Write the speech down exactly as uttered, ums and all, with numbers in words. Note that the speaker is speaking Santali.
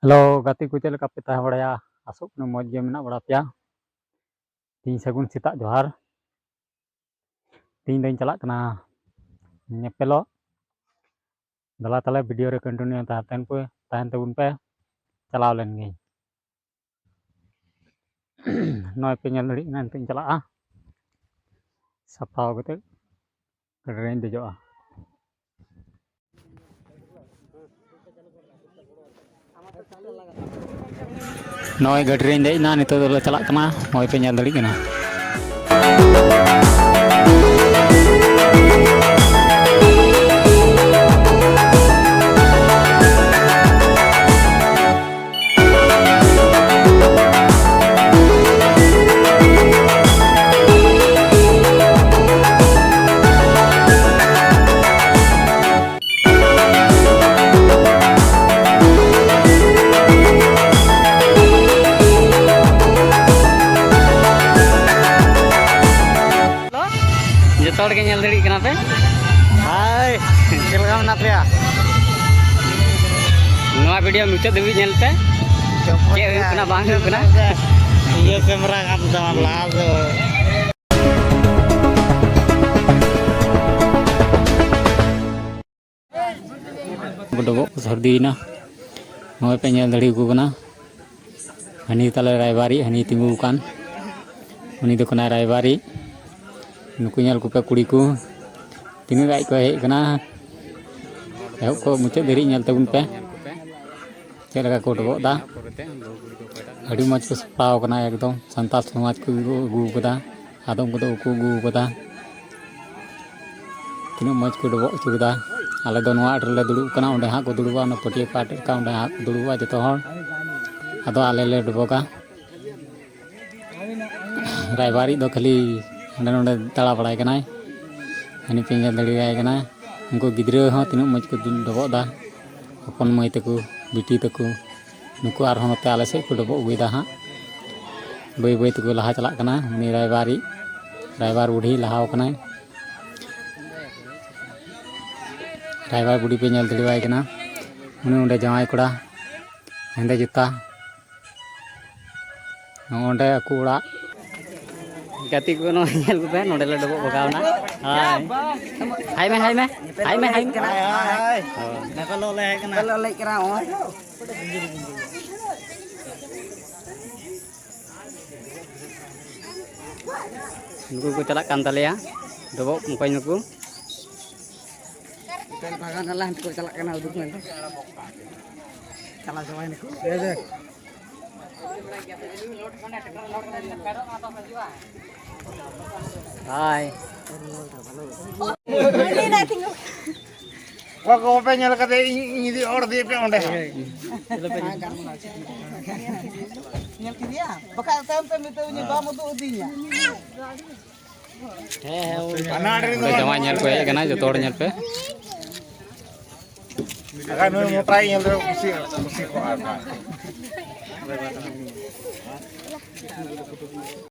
ᱦᱮᱞᱳ ᱜᱟᱛᱮ ᱠᱚ, ᱪᱮᱫ ᱞᱮᱠᱟ ᱯᱮ ᱛᱟᱦᱮᱸ ᱵᱟᱲᱟᱭᱟ? ᱟᱥᱚᱜ ᱠᱟᱹᱱᱟᱹᱧ ᱢᱚᱡᱽ ᱜᱮ ᱢᱮᱱᱟᱜ ᱵᱟᱲᱟ ᱯᱮᱭᱟ᱾ ᱛᱤᱦᱤᱧ ᱥᱟᱹᱜᱩᱱ ᱥᱮᱛᱟᱜ ᱡᱚᱦᱟᱨ᱾ ᱛᱤᱦᱤᱧ ᱫᱚᱧ ᱪᱟᱞᱟᱜ ᱠᱟᱱᱟ ᱧᱮᱯᱮᱞᱚᱜ᱾ ᱫᱮᱞᱟ ᱛᱟᱦᱞᱮ ᱵᱷᱤᱰᱤᱭᱳ ᱨᱮ ᱠᱚᱱᱴᱤᱱᱤᱭᱩ ᱛᱟᱦᱮᱱ ᱯᱮ, ᱛᱟᱦᱮᱱ ᱛᱟᱵᱚᱱ ᱯᱮ᱾ ᱪᱟᱞᱟᱣ ᱞᱮᱱ ᱜᱤᱧ᱾ ᱱᱚᱜᱼᱚᱭ ᱯᱮ ᱧᱮᱞ ᱫᱟᱲᱮᱭᱟᱜ ᱠᱟᱱᱟ, ᱱᱤᱛᱚᱜ ᱤᱧ ᱪᱟᱞᱟᱜᱼᱟ ᱥᱟᱯᱷᱟ ᱠᱟᱛᱮ ᱜᱟᱹᱰᱤ ᱨᱮᱧ ᱫᱮᱡᱚᱜᱼᱟ᱾ ᱱᱚᱜᱼᱚᱭ ᱜᱟᱹᱰᱤ ᱨᱮᱧ ᱫᱮᱡ ᱮᱱᱟ, ᱱᱤᱛᱚᱜ ᱫᱚᱞᱮ ᱪᱟᱞᱟᱜ ᱠᱟᱱᱟ᱾ ᱱᱚᱜᱼᱚᱭ ᱯᱮ ᱧᱮᱞ ᱫᱟᱲᱮᱭᱟᱜ ᱠᱟᱱᱟ᱾ ᱡᱚᱛᱚ ᱦᱚᱲ ᱜᱮ ᱧᱮᱞ ᱫᱟᱲᱮᱭᱟᱜ ᱠᱟᱱᱟ ᱯᱮ᱾ ᱦᱟᱭ, ᱪᱮᱫ ᱞᱮᱠᱟ ᱢᱮᱱᱟᱜ ᱯᱮᱭᱟ? ᱱᱚᱣᱟ ᱵᱷᱤᱰᱤᱭᱳ ᱢᱩᱪᱟᱹᱫ ᱫᱷᱟᱹᱵᱤᱡ ᱧᱮᱞ ᱯᱮ, ᱪᱮᱫ ᱦᱩᱭᱩᱜ ᱠᱟᱱᱟ ᱵᱟᱝ ᱦᱩᱭᱩᱜ ᱠᱟᱱᱟ᱾ ᱤᱭᱟᱹ ᱠᱮᱢᱮᱨᱟ ᱠᱟᱱ ᱛᱟᱢᱟ ᱞᱟᱦᱟ ᱫᱚ᱾ ᱰᱚᱵᱚᱜ ᱠᱚ ᱥᱟᱹᱨᱫᱤᱭᱮᱱᱟ᱾ ᱱᱚᱜᱼᱚᱭ ᱯᱮ ᱧᱮᱞ ᱫᱟᱲᱮᱭᱟᱠᱚ ᱠᱟᱱᱟ, ᱦᱟᱹᱱᱤ ᱛᱟᱞᱮ ᱨᱟᱭᱵᱟᱨᱤᱡ, ᱦᱟᱹᱱᱤ ᱛᱤᱸᱜᱩ ᱟᱠᱟᱱ, ᱩᱱᱤ ᱫᱚ ᱠᱟᱱᱟᱭ ᱨᱟᱭᱵᱟᱨᱤᱡ᱾ ᱱᱩᱠᱩ ᱧᱮᱞ ᱠᱚᱯᱮ ᱠᱩᱲᱤ ᱠᱚ, ᱛᱤᱱᱟᱹᱜ ᱜᱟᱡ ᱠᱚ ᱦᱮᱡ ᱟᱠᱟᱱᱟ᱾ ᱮᱦᱚᱵ ᱠᱷᱚᱱ ᱢᱩᱪᱟᱹᱫ ᱫᱷᱟᱹᱨᱤᱡ ᱧᱮᱞ ᱛᱟᱵᱚᱱ ᱯᱮ, ᱪᱮᱫ ᱞᱮᱠᱟ ᱠᱚ ᱰᱚᱵᱚᱜ ᱮᱫᱟ᱾ ᱟᱹᱰᱤ ᱢᱚᱡᱽ ᱠᱚ ᱥᱟᱯᱲᱟᱣ ᱟᱠᱟᱱᱟ, ᱮᱠᱫᱚᱢ ᱥᱟᱱᱛᱟᱲ ᱥᱚᱢᱟᱡᱽ ᱠᱚ ᱟᱹᱜᱩ ᱟᱠᱟᱫᱟ, ᱟᱫᱚᱢ ᱠᱚᱫᱚ ᱵᱟᱠᱚ ᱟᱹᱜᱩ ᱟᱠᱟᱫᱟ᱾ ᱛᱤᱱᱟᱹᱜ ᱢᱚᱡᱽ ᱠᱚ ᱰᱚᱵᱚᱜ ᱦᱚᱪᱚ ᱠᱮᱫᱟ᱾ ᱟᱞᱮ ᱫᱚ ᱱᱚᱣᱟ ᱟᱹᱰᱤ ᱨᱮᱞᱮ ᱫᱩᱲᱩᱵ ᱠᱟᱱᱟ, ᱚᱸᱰᱮ ᱦᱟᱸᱜ ᱠᱚ ᱫᱩᱲᱩᱵᱼᱟ, ᱚᱱᱟ ᱯᱟᱹᱴᱭᱟᱹ ᱯᱟᱴ ᱞᱮᱠᱟ ᱚᱸᱰᱮ ᱦᱟᱸᱜ ᱠᱚ ᱫᱩᱲᱩᱵᱼᱟ ᱡᱚᱛᱚ ᱦᱚᱲ᱾ ᱟᱫᱚ ᱟᱞᱮ ᱞᱮ ᱰᱚᱵᱚᱜᱟ᱾ ᱨᱟᱭᱵᱟᱨᱤᱡ ᱫᱚ ᱠᱷᱟᱹᱞᱤ ᱦᱟᱸᱰᱮ ᱱᱚᱰᱮ ᱫᱟᱬᱟ ᱵᱟᱲᱟᱭ ᱠᱟᱱᱟᱭ, ᱦᱟᱹᱱᱤ ᱯᱮ ᱧᱮᱞ ᱫᱟᱲᱮᱭᱟᱭ ᱠᱟᱱᱟ᱾ ᱩᱱᱠᱩ ᱜᱤᱫᱽᱨᱟᱹ ᱦᱚᱸ ᱛᱤᱱᱟᱹᱜ ᱢᱚᱡᱽ ᱠᱚ ᱰᱚᱵᱚᱜ ᱮᱫᱟ, ᱦᱚᱯᱚᱱ ᱢᱟᱹᱭ ᱛᱟᱠᱚ, ᱵᱤᱴᱤ ᱛᱟᱠᱚ, ᱱᱩᱠᱩ ᱟᱨᱦᱚᱸ ᱱᱚᱛᱮ ᱟᱞᱮ ᱥᱮᱫ ᱠᱚ ᱰᱚᱵᱚᱜ ᱟᱹᱜᱩᱭᱮᱫᱟ ᱦᱟᱸᱜ᱾ ᱵᱟᱹᱭ ᱵᱟᱹᱭ ᱛᱮᱠᱚ ᱞᱟᱦᱟ ᱪᱟᱞᱟᱜ ᱠᱟᱱᱟ᱾ ᱩᱱᱤ ᱨᱟᱭᱵᱟᱨᱤᱡ, ᱨᱟᱭᱵᱟᱨ ᱵᱩᱰᱷᱤ ᱞᱟᱦᱟᱣ ᱠᱟᱱᱟᱭ᱾ ᱨᱟᱭᱵᱟᱨ ᱵᱩᱰᱷᱤ ᱯᱮ ᱧᱮᱞ ᱫᱟᱲᱮᱣᱟᱭ ᱠᱟᱱᱟ, ᱩᱱᱤ ᱚᱸᱰᱮ ᱡᱟᱶᱟᱭ ᱠᱚᱲᱟ᱾ ᱦᱮᱸᱫᱮ ᱡᱩᱛᱟ᱾ ᱱᱚᱜᱼᱚᱸᱰᱮ ᱟᱠᱚ ᱚᱲᱟᱜ᱾ ᱜᱟᱛᱮ ᱠᱚ, ᱱᱚᱣᱟ ᱧᱮᱞ ᱠᱚᱯᱮ, ᱱᱚᱸᱰᱮ ᱞᱮ ᱰᱚᱵᱚᱜ ᱵᱷᱟᱜᱟᱣ ᱮᱱᱟ᱾ ᱦᱟᱭ᱾ ᱦᱟᱭ ᱢᱮ, ᱦᱟᱭ ᱢᱮ᱾ ᱦᱟᱭ ᱢᱮ, ᱦᱟᱭ ᱢᱮ᱾ ᱦᱟᱭ, ᱦᱟᱭ, ᱦᱟᱭ᱾ ᱦᱳᱭ᱾ ᱱᱚᱝᱠᱟ ᱞᱮ ᱦᱮᱡ ᱠᱟᱱᱟ᱾ ᱱᱚᱝᱠᱟ ᱞᱮ ᱦᱮᱡ ᱠᱟᱱᱟ, ᱱᱚᱜᱼᱚᱭ᱾ ᱱᱩᱠᱩ ᱠᱚ ᱪᱟᱞᱟᱜ ᱠᱟᱱ ᱛᱟᱞᱮᱭᱟ, ᱰᱚᱵᱚᱜ ᱢᱚᱠᱚᱧ ᱱᱩᱠᱩ᱾ ᱵᱟᱜᱟᱱ ᱟᱞᱮ ᱦᱟᱱᱛᱮ ᱠᱚ ᱪᱟᱞᱟᱜ ᱠᱟᱱᱟ ᱩᱫᱩᱜ ᱢᱮᱱᱛᱮ᱾ ᱪᱟᱞᱟᱣ ᱪᱟᱵᱟᱭᱮᱱᱟᱠᱚ᱾ ᱦᱟᱭ᱾ ᱚᱠᱚᱭ ᱠᱚ ᱵᱟᱯᱮ ᱧᱮᱞ ᱠᱟᱫᱮ, ᱤᱧ, ᱤᱧ ᱤᱫᱤ, ᱦᱚᱲ ᱤᱫᱤᱭᱮ ᱯᱮ ᱚᱸᱰᱮ᱾ ᱧᱮᱞ ᱠᱮᱫᱮᱭᱟ? ᱵᱟᱠᱷᱟᱡ ᱛᱟᱭᱚᱢ ᱛᱮ ᱢᱮᱛᱟᱹᱣᱟᱹᱧᱟ, ᱵᱟᱢ ᱩᱫᱩᱜ ᱤᱫᱤᱧᱟ᱾ ᱦᱮᱸ, ᱦᱮᱸ, ᱩᱱᱤ ᱦᱟᱱᱟ ᱟᱲᱮ ᱨᱮ ᱚᱸᱰᱮ ᱡᱟᱶᱟᱭ ᱧᱮᱞ ᱠᱚ ᱦᱮᱡ ᱟᱠᱟᱱᱟ, ᱡᱚᱛᱚ ᱦᱚᱲ ᱧᱮᱞ ᱯᱮ᱾ ᱟᱨ ᱱᱩᱭ ᱢᱚᱴᱟᱭ ᱧᱮᱞ ᱨᱮ ᱠᱩᱥᱤ, ᱠᱩᱥᱤ ᱠᱚᱜᱼᱟ ᱠᱚ᱾